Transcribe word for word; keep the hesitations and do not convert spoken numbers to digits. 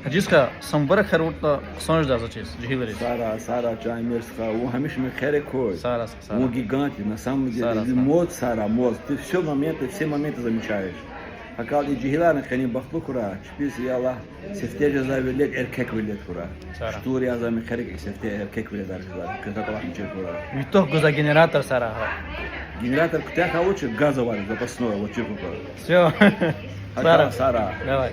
Гьажи стха, са мубаракрар авуртӀа хъсан жеда заз чиз, жегьилриз. Сара, Сара, чан Эмир стха, вун гьамиша мехъерик хьуй. Сара, Сара. Вун гигант я, на самом деле. Сара, Сара. Мод, Сара, мод. Ты все моменты, все моменты замечаешь. ГьакӀ хьайила и жегьиларни къенин бахтлу хьурай, чпиз, я Аллагь, сифте жезвай велед эркек велед хьурай. Сара. Чтур я за мехъерик, сифте эркек веледар жезвай, квез кӀвалахни чир хьурай. Витухъ гузвай генератор, Сара, гьа. Генератор куьтягь авачир, газ авай, запасной, авачир хьухь. Всё. ГьакӀ хьайила, Сара. Давай.